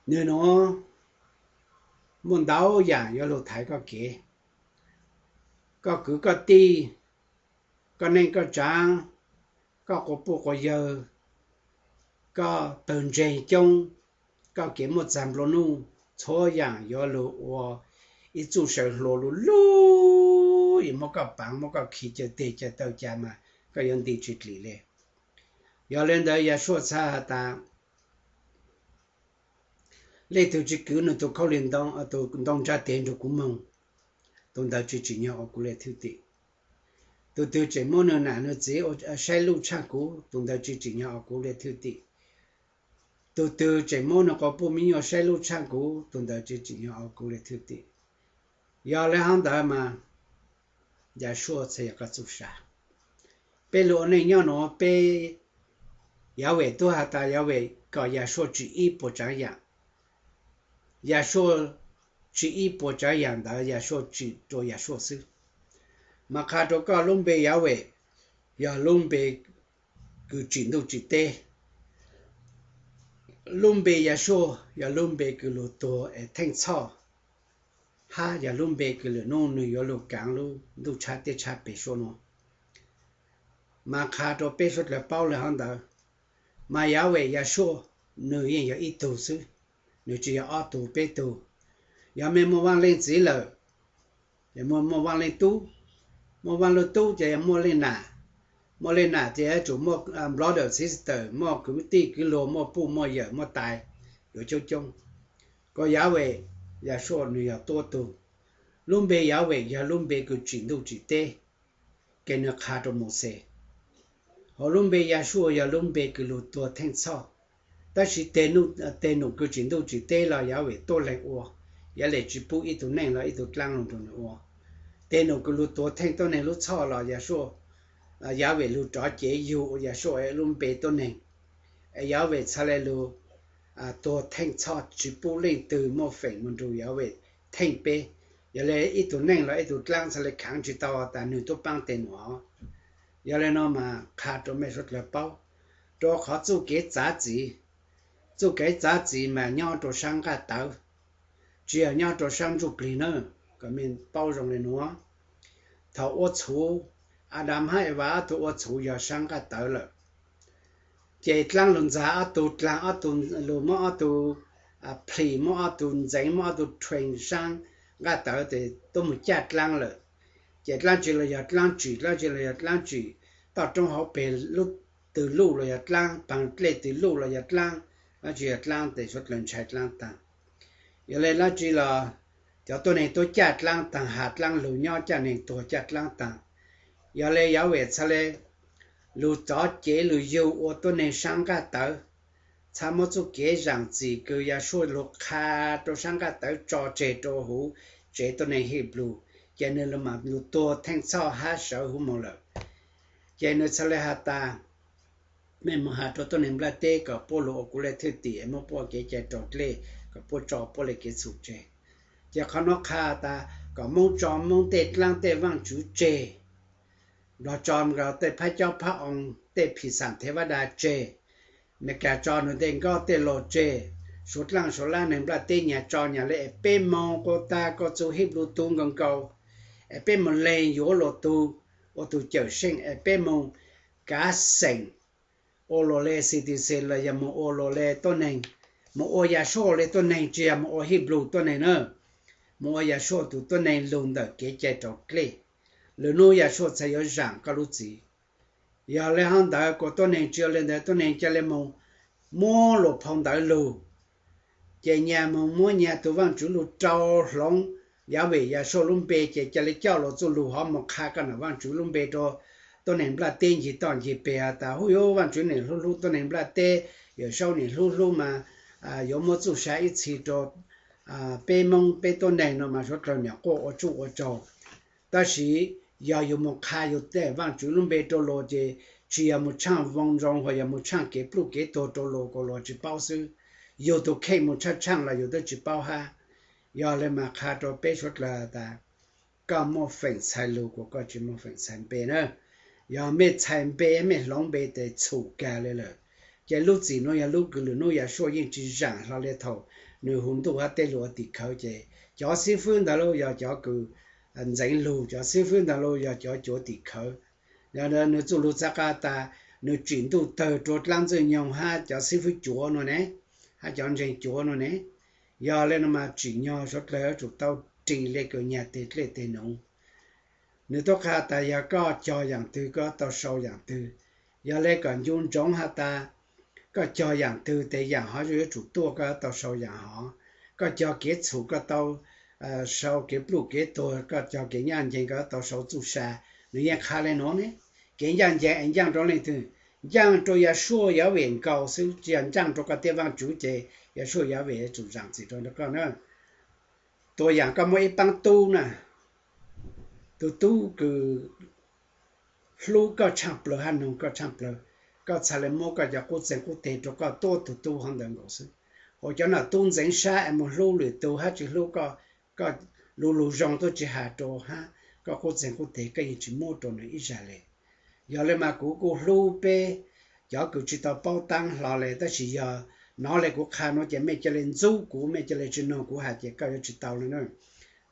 Nws nuav muaj ntau yaam yuav lug thaiv koj kev, koj kwv koj tij, koj neej koj tsaav, koj quas puj quas yawg, koj tawg ntseeg coob, koj kev muaj txag nplua nuj, txhua yaam yuav lug ua ib txuj saw hlua lug lug, muab koj paav muab koj khi cawg teg cawg taw ca mas koj yuav nti tsis dlim le. Yog le ntawd Yasua txhad has tas, leej twg tsi kwv nwg tug khaub lig ntoo, tug ntoo ntsa tes nrug kuv moog, tug ntawd tsi tsim nyog ua kuv le thwj tim. Tug twg tseem muab nwg nam nwg txiv ua saib luj tshaj kuv, tug ntawd tsi tsim nyog ua kuv le thwj tim. Tug twg tseem muab nwg quas puj me nyuam saib luj tshaj kuv, tug ntawd tsi tsim nyog ua kuv le thwj tim. Yog le hab ntawd mas Yasua txhad yog koj txuj sa. Peb lug ua neej nyob nuav peb, Yahweh tub has tas Yahweh kom Yasua tsim ib puas tsaav yaam. Yasua tsim ib puas tsaav yaam ntawd Yasua tsim rua Yasua xwb. Mas qha rua koj lub npe Yahweh yog lub npe kws tsim ntuj tsim teb. Lub npe Yasua yog lub npe kws lug tuag es theej txhoj, hab yog lub npe kws lwm nub nwg yuav lug kaav lub ntuj tshab teb tshab peg suab nuav. Mas qha rua peb suav dlawg paub le hab ntawd, mas Yahweh Yasua nwg yeej yog ib tug xwb, nwg tsi yog ob tug peb tug. Yog mej muaj vaaj leej txiv lawm, muaj vaaj leej tub, muaj vaaj leej tub ces yog muaj leej nam, muaj leej nam ces yuav tsum muaj brother sister, muaj kwv tij kwv luag, muaj puj muaj yawm muaj tais, yuav coob coob. Kuas Yahweh Yasua nwg yog tuab tug. Lub npe Yahweh yog lub npe kws tsim ntuj tsim teb, ces nwg qha rua Mauxes. Hos lub npe Yasua yog lub npe kws lug tuag theej txhoj. Tab sis teg num kws tsim ntuj tsim teb los Yahweh tuab leeg ua, Yahweh tsi pub ib tug neeg los ib tug dlaab lug nrug nwg ua. Teg num kws lug tuag theej tuab neeg lub txhoj los Yasua, Yahweh lug rov cev yug ua Yasua lub npe tuab neeg. Es Yahweh txhad le lug tuag theej txhoj tsi pub leej twg muaj feem moog nrug Yahweh theej peb. Yog le ib tug neeg los ib tug dlaab txhad le khaav tsi tau tas nwg tub paab teg num. Yog le nuav mas qha rua mej suav dlawg paub, rua qhov txuj kev txav txim, txuj kev txav txim mas nyob rua saab nqaj tawv, tsi yog nyob rua saab ntsuj plig na. Kom mej paub zoo le nuav, thaum ua txhuv, Adam hab Eva ob tug ua txhuv yog saab nqaj tawv lawm. Ces dlaab lug ntxag ob tug dlaag, ob tug lug muab ob tug plhis, muab ob tug ntxeev, muab ob tug train saab nqaj tawv tes tuab moog caj dlaab lawm. Ces dlaab tsi los yog dlaab tsim, dlaab tsi los yog dlaab tsim, toj roob hauv pes lub tw luj los yog dlaab, paag dlej tw luj los yog dlaab, dlaab tsi yog dlaab tes suav dlawg ntshai dlaab taag. Yog le dlaab tsi los cov tuab neeg tuab caj dlaab taag, has dlaab lug nyob caj neeg tuag caj dlaab taag. Yog le Yahweh txhad le lug rov cev lug yug ua tuab neeg saab nqaj tawv, txhad muab txuj kev zaam txim kws Yasua lug qha rua saab nqaj tawv tso tseg rua huv tsev tuab neeg Hebrew, ces nwg lug mam lug tuag theej txhoj hab sawv huv moog lawm. Ces nwg txhad le has tas, mej moog has rua tuab neeg nplaj teb kom puab lug ua kuv le thwj tim, muab puab kev cai raus dlej, kom puab tso puab le kev txhum tseg. Ces qhov nuav qha tas kom Moob tso Moob tej dlaab tej vaaj tswv tseg, Nplog tso Nplog tej phab cob phab oo, tej phim xam thev vab da tseg, Meskas tso nwg tej nkaub tej laug tseg, suav dlaaj suav lab neeg nplaj teb nyag tso nyag le es peb moog quas tag kuas txug Hib Lus tug nkaus nkaus, es peb moog leeg yuav luas tug ua tug cawm seej, es peb moog kav xeem ua luas le citizen los yog moog ua luas le tuab neeg, moog ua Yasua le tuab neeg, tsi yog moog ua Hib Lus tuab neeg na, moog ua Yasua tug tuab neeg lug ntawm kev cai raus dlej. Lwm nub Yasua txhad yuav zaam koj lub txim. Yog le hab ntawd kuas tuab neeg tsi ua le ntawd, tuab neeg ca le moog muab luas phau ntawv lug, ces nyag moog muab nyag tug vaaj tswv lug rau hloov Yahweh Yasua lub npe, ces ca le coj luas txuj lug hov moog qha koj nam vaaj tswv lub npe rua tuab neeg nplaj teb ncig toj ncig peg has tas, huj yuv, vaaj tswv nim hlub hlub tuab neeg nplaj teb, Yawm Saub nim hlub hlub mas yuav muab txuj sa ib txhis rua peb Moob peb tuab neeg no mas suav dlawg nyam quaj ua tsuj ua tsaug. Tab sis yog yug moog qha yug tej vaaj tswv lub npe rua luas ces tsi yog moog tshaaj voo zoo, hos yog moog tshaaj kev pluj kev tuag rua luas kuas luas tsi paub xwb. Yug tug kheej moog tshaaj tshaaj los yug twb tsi paub hab. Yog le mas qha rua peb suav dlawg tas, koj muaj feem txhais lug kuas koj tsi muaj feem txhais npe na. Yog mej txhais npe mej hloov npe tes txhum kag le lawm. Ces lub txim no yog lub kws lwm hnub Yasua yeej tsis zaam hlo li thaum nws hu ntuj hab tej lug ua tim khawv ces cov xib fwb ntawd los yog cov kws ntxeev lug, cov xib fwb ntawd los yog cov cuav tim khawv. Yog nws txuj lug txav qab tas nws tsim ntuj tawg rua dlaab ntxwg nyoog hab cov xib fwb cuav no ne, hab cov ntseeg cuav no ne. Yog le no mas tsim nyog suav dlawg yuav tsum tau ris le kws nyag teg dlej teg nuv. Nws tub qha tas yog koj cog yaam twg koj tau sau yaam twg. Yog le kom ncu ntsoov has tas koj cog yaam twg tes yaam hov yuav tsum tuaj koj tau sau yaam hov. Koj cog kev txhum koj tau sau kev pluj kev tuag, koj cog kev ncaj ncees koj tau sau txuj sa. Nws yeej qha le nuav ne, kev ncaj ncees es ncaaj rua leej twg? Ncaaj rua Yasua Yahweh nkaus xwb, tsis yog ncaaj rua koj tej vaaj tswv ces Yasua Yahweh yuav tsum zaam txim rua koj na. Tua yaam koj muaj ib paab tub na, tug tub kws hlub koj tshaaj plawg hab noog koj tshaaj plawg, koj txhad le muab koj cov qub txeeg qub teg rua koj tuab tug tub hov ntawd nkaus xwb. Ua cov nom tub ntxeev sab es moog hlub lwm tug hab tsis hlub koj, koj lu lug zoo tuab tsis has rua hab koj qub txeeg qub teg koj yeej tsis muab rua nws ib zag le. Yog le mas kuv kuj hlub peb cov kws tsis tau paub taab hlo le, tab sis yog nov le kuv qha nuav ces mej ca le ntxub kuv, mej ca le tsis noog kuv has ces koj yuav tsis tau le na.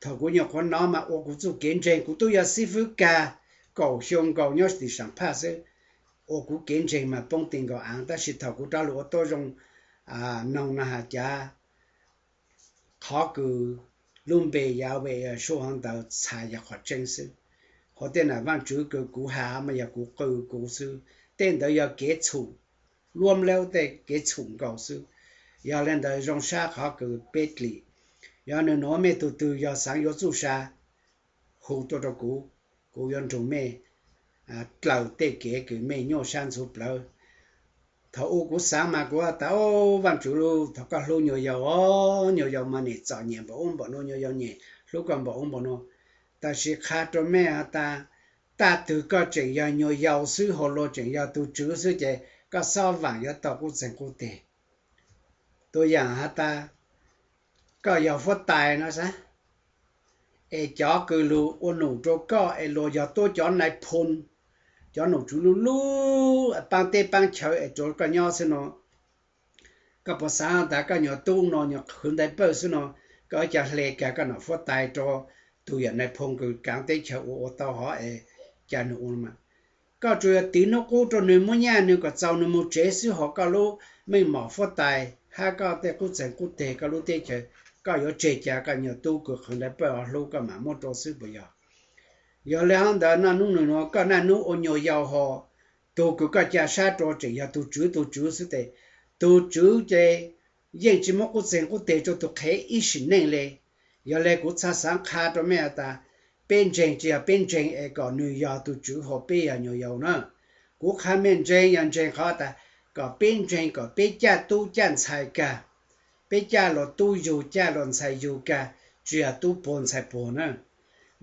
Thaum kuv nyuam qhuav nov mas ua kuv txuj kev ntseeg, kuv tub yog xib fwb kag kaum xyoo nkaus nyob tim Saam Phaj xwb, ua kuv kev ntseeg mas poob ti nkaus aav, tab sis thaum kuv rov lug ua tuab zoo noog no has cav qhov kws lub npe Yahweh Yahshua hov ntawd txhais yog qhov tseeb xwb. Qhov tej nam vaaj tswv kws kuv has mas yog kuv qw kuv xwb, tej ntawd yog kev txhum, luab npleb tej kev txhum nkaus xwb. Yog le ntawd zoo sab qhov kws peb dlim, yog nws nuav mej tug twg yog xaav yuav txuj sa, hu tuaj rua kuv, kuv yuav nrug mej dlaws tej kev kws mej nyuaj sab ntxhuv plawv. Thaum u kuv xaav mas kuv has tas, Vaajtswv, thaum koj hlub nyuas yaus, nyuas yaus mas nim txom nyem npaum ub npaum nuav, nyuas yaus nim hlub koj npaum ub npaum nuav. Tab sis qha rua mej has tas, taj twg koj tseem yog nyuas yaus xwb, hauv luag tseem yog tug tswv xwb ces koj xob vaam yuav tau qub txeeg qub teg. Tua yaam has tas, koj yog fuab tais no sab, es cov kws lug ua num rua koj es luag yog tuab cov nais phoo, cov nom tswv lub lub paab teb paab chaw es rua koj nyob xwb no, koj puas xaav tas koj nyuas tub no nyuas qhwv ntais pawj xwb no, koj ua cas hle kag koj nom fuab tais rua tug yawm nais phoo kws kaav teb chaws ua ua tau hov es cas nws ua mas. Koj tsuas yog tiv hnub qub rua nws, muab nyaj nws kom txaus nws moog tsev xwb, hos koj lub meej mom fuab tais hab koj tej qub txeeg qub teg koj lub teb chaws, koj yuav tseg cas koj nyuas tub kws qhwv ntais pawj ho hlub koj mam muab rua xwb puas yog? Yog le hov ntawd naj nub nws nuav koj naj nub ua nyuas yaus hos, tug kws koj ca sab rua tseem yog tug tswv tug tswv xwb tes, tug tswv ces yeej tsis muab qub txeeg qub teg rua tug qhev ib sim neej le. Yog le kuv txhaj xaav qha rua mej has tas, peb ntseeg tsis yog peb ntseeg es kom nws yog tug tswv hos peb yog nyuas yaus na. Kuv qha mej ntseeg yog ntseeg qhov tas kom peb ntseeg kom peb caj tub caj ntxhais kag, peb caj luas tub yug caj luas ntxhais yug kag, tsis yog tub puag ntxhais puag na.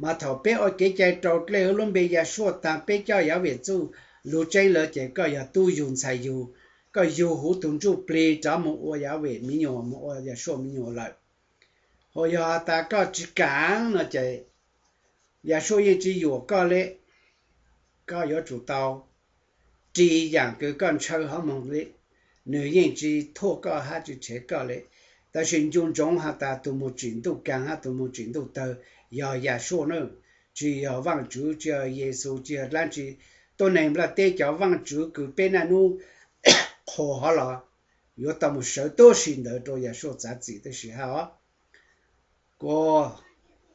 Mas thaum peb ua kev cai rau dlej hwb lub npe Yahshua taag, peb coj Yahweh txuj lug tseeb lawm ces koj yog tub yug ntxhais yug, koj yug huv tug ntsuj plig rov moog ua Yahweh miv nyuas, moog ua Yahshua miv nyuas lawm. Hos yog has tas koj tsis kaam no ces Yahshua yeej tsis yuam koj le. Koj yuav tsum tau ris yaam kws koj ntshaw hov moog le, nws yeej tsis thuaj koj hab tsis rhev koj le. Tab sis ncu ntsoov has tas tug moog tsim ntuj kaag hab tug moog tsim ntuj tawg yog Yahshua na, tsis yog Vaajtswv, tsis yog Yexus, tsis yog dlaab tsi. Tuab neeg nplaj teb cov vaajtswv kws peb naj nub qhuas hov los yuav tau moog sawv tuab si ntawd rua Yahshua txav txim tuab si hab os. Kuas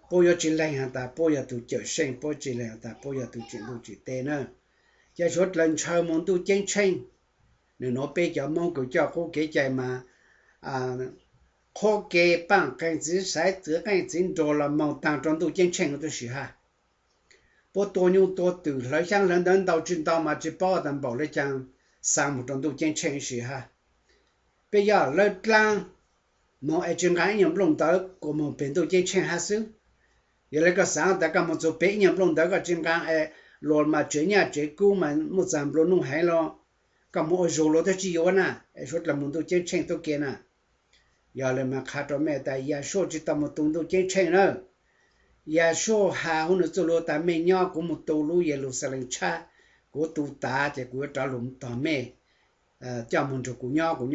puab yuav tsis leeg has tas puab yog tug cawm seej, puab tsis leeg has tas puab yog tug tsim ntuj tsim teb na. Ca suav dlawg ntshaw moog ntuj ceeb tsheej, nws nuav peb cov Moob kws coj qub kev cai mas qhuab ke paaj qeej txiv saiv txiv qeej txiv nruas los moog taag rua ntuj ceeb tsheej tuab si hab. Puab tua nyuj tua twm hlawv xyaab hlawv ntawv ntau tsis ntau mas tsis paub tas npaum le caag xaa moog rua ntuj ceeb tsheej si hab. Peb yog lawb dlaab moog es tsis nqaa ib nyuag nplooj ntawv kuas moog peg ntuj ceeb tsheej hab xwb. Yog le koj xaav tas koj moog txug peg ib nyuag nplooj ntawv koj tsis nqaa es luas mas tsev nyaj tsev kub mas muaj txag nplua nuj heev los, koj moog ua zug luas twb tsis yuav na, es suav dlawg moog ntuj ceeb tsheej tuab ke na. Yog le mas qha rua mej tas Yahshua tsis tau moog tu ntuj ceeb tsheej na. Yahshua has huv nws txuj lug tas mej nyob kuv moog tu lub Yeluxalees tshab, kuv tu tav ces kuv yuav rov lug tog mej. coj mus nrug kuv nyob, kuv